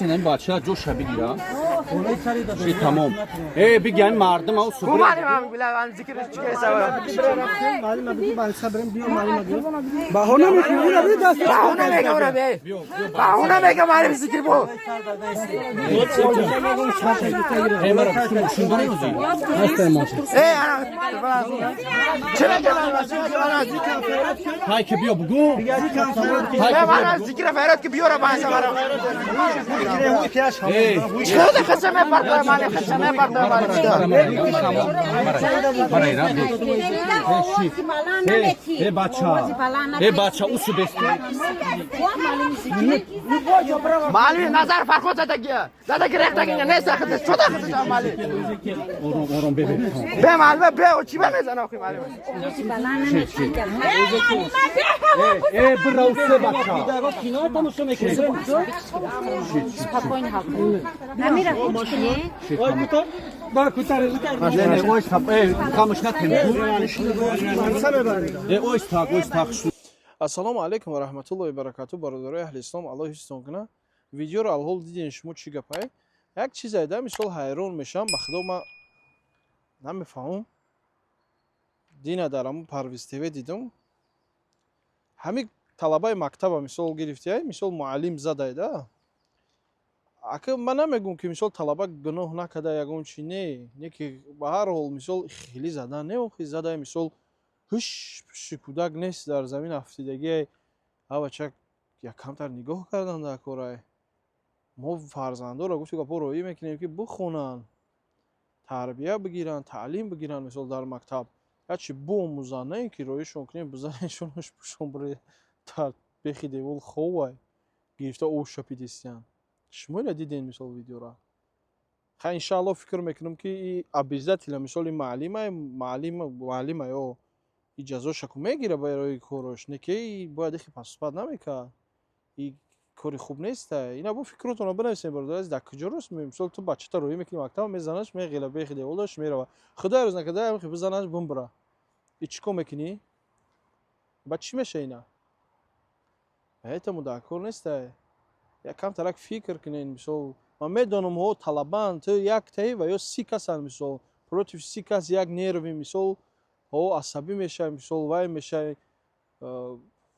Ин бача ҷоша бигира. Ши тамом. Э, биган мардум ау субр. Баҳона мекунӣ, даст. Баҳона мегам, баҳона мегам, маълим зикр бу. Э, мара шун дорӣ ӯзи? Э, ана чӣ мегам, Ҳай ки биё бугу. Ҳай ки биё. Зикр файрат ки биёра баҳса мара. Э, Чӣ хаса мепартоя, маълим хаса мепартоя, маълим. Мара ира. Э, бача. Э, бача, усу бесту. Маълим назар фарход задагия. Задаги рехтагиня нест ахида. Чӣ дахида маълим? Ором, ором бебе. Бе маълим, бе, чӣ бе мезана охи маълим? Э, бира усе бача. Намира хуч кунӣ. Не, не, ойс тап, э, хамуш накун. Э, ойс так, ойс так. Ассалому алайкум ва раҳматуллоҳи баракату, бародарои аҳли ислом, Аллоҳ ҳифзтон кунад. Видеоро алҳол дидем, шумо чӣ гапае? Як чизе да, мисол, ҳайрон мешавам, ба худо, ман намефаҳмам. Дина дар ҳамун Парвиз ТВ дидам, ҳамин талабаи мактаба, мисол, гирифтиай, мисол, муаллим задай да. Ака, ман намегӯм, ки, мисол, талаба гуноҳ накарда, ягон чи не, не ки ба ҳар ҳол, мисол, хеле задан не, охи задай, мисол, ҳуш пушти кӯдак нест, дар замин афтидагиай. А бача якамтар нигоҳ кардан дар корай. Мо фарзандоро, гуфти гапо, роӣ мекунем, ки бихонанд, тарбия бигиранд, таълим бигиранд, мисол, дар мактаб ячи биомӯзанд, на ин ки роишон кунем, бизанешон, пушон бире дар бехи девол ховай гирифта об шапидистиянд. Шумо ина дидем, мисол, видеора. Ха, иншаалло, фикр мекунам, ки и обязательно, мисол, ин маълимай, маълим, маълимай, о и ҷазошаку мегира барои корош, не ки бояд ихи паспат намекард, и кори хуб неста. Ина бо фикротонро бинависем, бародар, дар куҷо рост? Мисол, ту бачата роҳӣ мекунӣ мактаб, мезанаш, меғела бехи деволаш мерава, худоя рӯз накарда ихи бизанаш, бимбира, и чӣ кор мекунӣ? Ба чӣ меша ина? Поэтому дар кор нестай, якам тарак фикр кунед. Мисол, ман медонам, ҳо, талабанд, ту як таи ва ё 30 касанд, мисол, против 30 кас як нерви, мисол, ҳо, асабӣ мешавӣ, мисол, вай мешавӣ.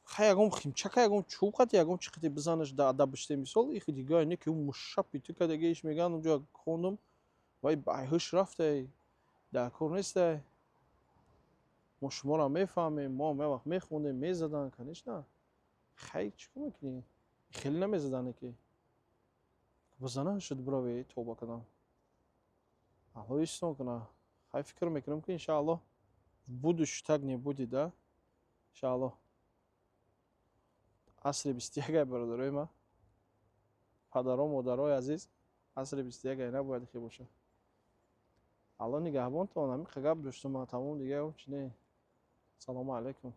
Ха, ягон химчака, ягон чӯб қати, ягон чӣ қати бизанаш, да адаб биште, мисол, ихи дигар не ки мушапи ту кадаги иш меган, унҷо хондум, вай байҳуш рафтай, дар кор нестай. Мо шуморо мефаҳмем, мо ҳам як вақт мехондем, мезадан, конечно. Хай, чӣ кор мекунӣ? Хеле намезадане ки бизана шуд, бираве, тоба кардам, Аллоҳ ҳифзтон кунад. Хай, фикр мекунам, ки иншааллоҳ в будущем так не будет, да, иншааллоҳ. Асри 21-ай, бародарои ман, падаро, модарои азиз, асри 21-ай, набояд хе бошад. Аллоҳ нигаҳбонтон. Ҳамин гап доштум ман, тамом, дига чи не. Салому алайкум.